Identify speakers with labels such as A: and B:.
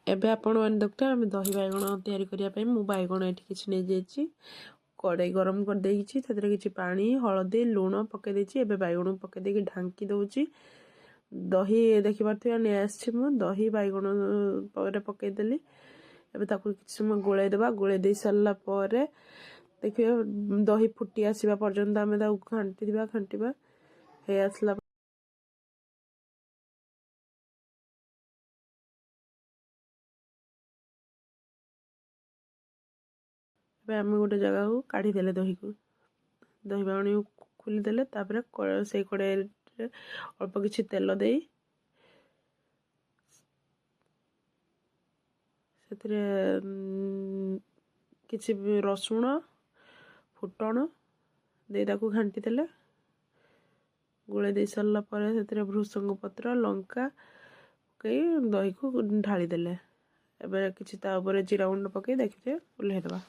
A: ଏବେ ଆପଣମାନେ ଦେଖୁଥିବେ, ଆମେ ଦହି ବାଇଗଣ ତିଆରି କରିବା ପାଇଁ ମୁଁ ବାଇଗଣ ଏଠି କିଛି ନେଇଯାଇଛି। କଡ଼େଇ ଗରମ କରିଦେଇଛି, ସେଥିରେ କିଛି ପାଣି, ହଳଦୀ, ଲୁଣ ପକାଇ ଦେଇଛି। ଏବେ ବାଇଗଣକୁ ପକାଇ ଦେଇକି ଢାଙ୍କି ଦେଉଛି। ଦହି ଦେଖିପାରୁଥିବେ ନେଇ ଆସିଛି ମୁଁ, ଦହି ବାଇଗଣ ପରେ ପକାଇଦେଲି। ଏବେ ତାକୁ କିଛି ସମୟ ଗୋଳେଇ ଦେବା। ଗୋଳେଇ ଦେଇ ସାରିଲା ପରେ ଦେଖିବେ, ଦହି ଫୁଟି ଆସିବା ପର୍ଯ୍ୟନ୍ତ ଆମେ ତାକୁ ଘାଣ୍ଟିବା। ଘାଣ୍ଟିବା ହେଇ ଆସିଲା। ଏବେ ଆମେ ଗୋଟେ ଜାଗାକୁ କାଢ଼ିଦେଲେ ଦହିକୁ, ଦହି ବାଇଗଣକୁ ଖୋଲିଦେଲେ। ତାପରେ ସେଇ କଡ଼େଇରେ ଅଳ୍ପ କିଛି ତେଲ ଦେଇ ସେଥିରେ କିଛି ରସୁଣ, ଫୁଟଣ ଦେଇ ତାକୁ ଘାଣ୍ଟି ଦେଲେ। ଗୋଳେଇ ଦେଇ ସାରିଲା ପରେ ସେଥିରେ ଭୃସଙ୍ଗ ପତ୍ର, ଲଙ୍କା ପକାଇ ଦହିକୁ ଢାଳି ଦେଲେ। ଏବେ କିଛି ତା ଉପରେ ଜିରା ଗୁଣ୍ଡ ପକାଇ ଦେଖିବେ, ଓହ୍ଲେଇ ଦେବା।